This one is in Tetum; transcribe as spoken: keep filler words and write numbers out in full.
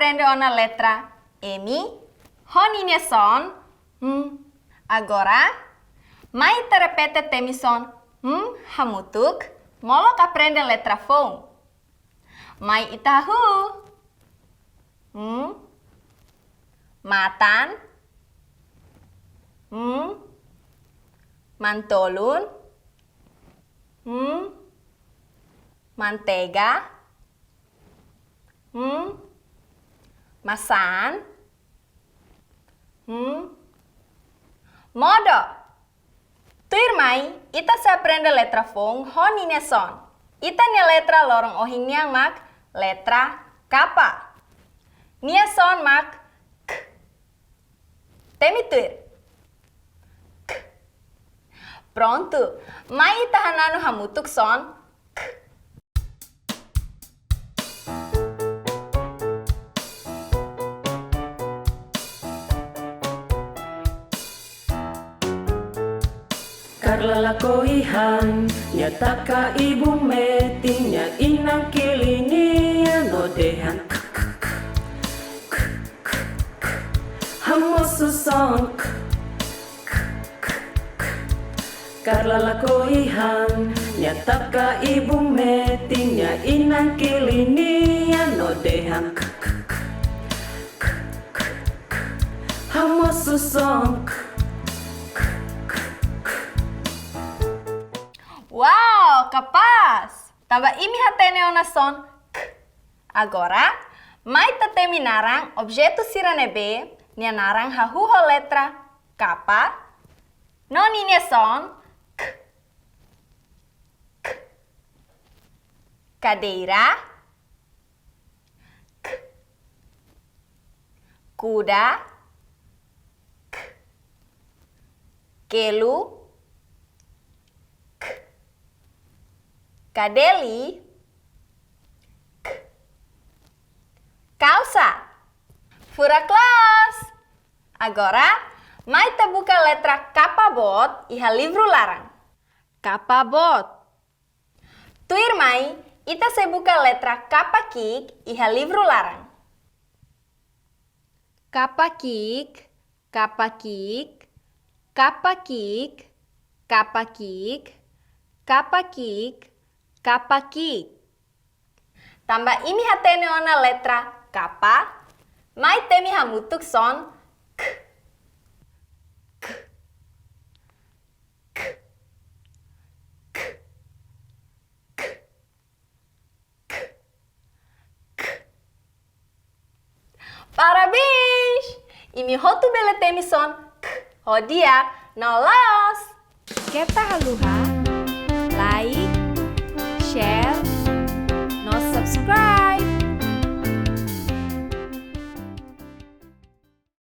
aprende ona letra M ho ninia son M. Agora, mai ita repete temi son M hamutuk, molok aprende letra foun. Mai ita hahú. M, matan. M, mantolun. M, manteiga. M, maçã. M, modo. Tuirmai, ita sei aprende letra foun ho ninia son. Ita-nia letra loron ohin nian mak letra K. Nia son mak K. Temi tuir. K. Prontu, mai ita hananu hamutuk son K. Karla lakohi han, nia taka ibun metin, nia inan ki'ik nia no dehan k, k, k. Hamosu son k, k, k, k. Karla lakohi han, nia taka ibun metin, nia inan ki'ik nia no dehan k, k, k, k, k, k. Hamosu son k, k, k, k. Wow, kapás! Tanba imi hatene ona son k. Agora, mai ita temi naran objetu sira ne'ebé nia naran hahú ho letra K. No ninia son k, k. Kadeira, k. Kuda, k. Kelu, k. Kadeli, k. Kalsa. Furak loos! Agora, mai ita buka letra K boot iha livru laran. K boot. Tuirmai, ita sei buka letra K ki'ik iha livru laran. K ki'ik, K ki'ik, K ki'ik, K ki'ik, K ki'ik, K ki'ik. Tanba imi hatene ona letra K, mai temi hamutuk son k, k, k, k, k, k, k. Parabéns! Imi hotu bele temi son k ho di'ak no loos. Keta haluha